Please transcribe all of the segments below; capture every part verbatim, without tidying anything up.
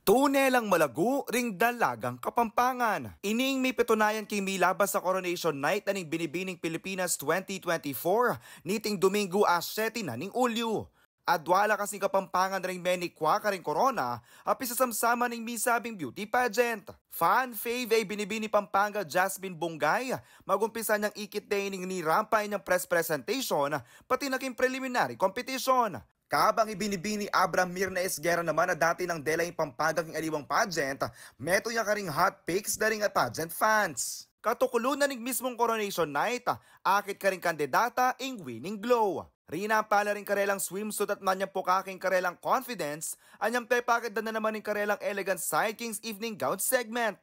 Tune lang malagu ring dalagang Kapampangan. Ining mipatunayan king milabas a Coronation Night na ning Binibining Pilipinas twenty twenty-four, niting Domingo a siyete na ning Ulyo. Adwa la kasing Kapampangan ring menikwa karing korona a pisasamsaman ning misabing beauty pageant. Fan fave a i Binibini Pampanga Jasmine Bungay, magumpisa nang ikit de ining nirampa inyang press presentation, pati na king preliminary competition. Kabang i Binibini Abra Mirna Esguerra naman a dati nang dela ing Pampanga king aliwang pageant, metung ya karing hot picks da ring pageant fans. Katukulun na ning mismung Coronation Night, akit karing kandidata ing winning glow. Rinampa la ring karelang swimsuit at manyampuka king karelang confidence, anyang pepakit da na naman ing karelang elegant side king evening gown segment.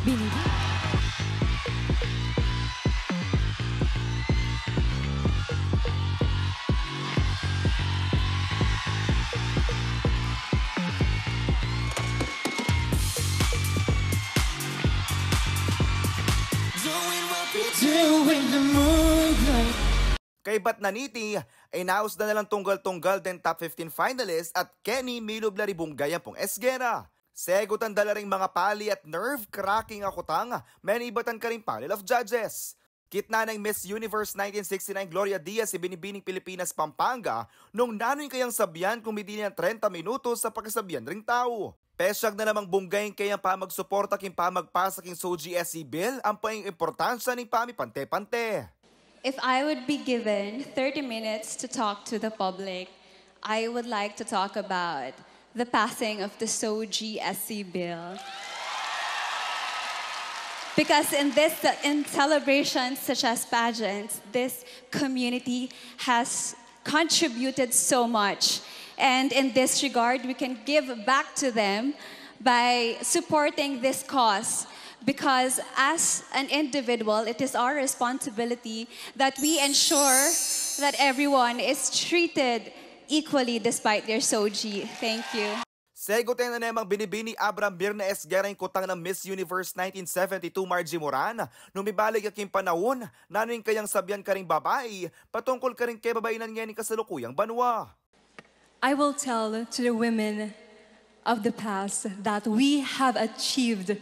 Binibi. Doing what we do in the moonlight. Kaybat na niti, inaus da na lang tunggal-tunggal deng top fifteen finalist at keni milub la ri Bungay ampong Esguerra. Segutan da la ring mga pali at nerve-cracking a kutang menibatan karing panel of judges. Kitnan neng Miss Universe nineteen sixty-nine Gloria Diaz i Binibining Pilipinas Pampanga nung nanu ing kayang sabian kung midi ne ing trenta minutos a pakisabian ring tau. Pesyag na namang Bungay ing kayang pamagsuporta king pamagpasa king SOGIE-SC Bill ampo ing importansya ning pamipante-pante. If I would be given thirty minutes to talk to the public, I would like to talk about the passing of the SOGIE-SC Bill. Because in this, in celebrations such as pageants, this community has contributed so much. And in this regard, we can give back to them by supporting this cause. Because as an individual, it is our responsibility that we ensure that everyone is treated equally despite their SOGIE. Thank you. Segutan na ne nang Binibini Abra Mirna Esguerra ing kutang nang Miss Universe nineteen seventy-two Margie Moran, nung mibalik ya king panaun, nanu ing kayang sabian karing babai patungkul karing kebabainan ngening kasalukuyang banua. I will tell to the women of the past that we have achieved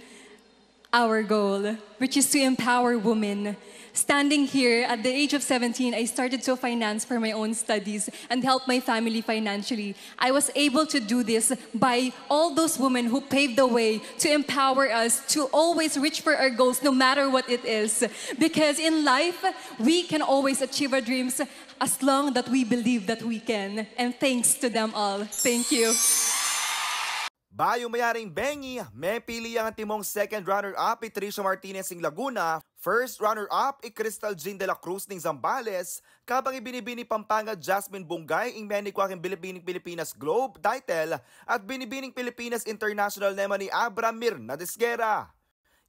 our goal, which is to empower women. Standing here at the age of seventeen, I started to finance for my own studies and help my family financially. I was able to do this by all those women who paved the way to empower us to always reach for our goals, no matter what it is. Because in life, we can always achieve our dreams as long that we believe that we can. And thanks to them all. Thank you. Bayu mayaring bengi, mepili yang antimong second runner-up i Tricia Martinez ing Laguna, first runner-up i Crystal Jean de la Cruz ning Zambales, kabang i Binibini Pampanga Jasmine Bungay ing menikwa king Binibining Pilipinas Globe title at Binibining Pilipinas International naman i Abra Mirna Esguerra.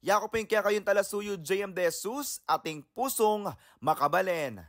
Yaku pu ing kekayung talasuyu, J M De Jesus, ating pusung makabalen.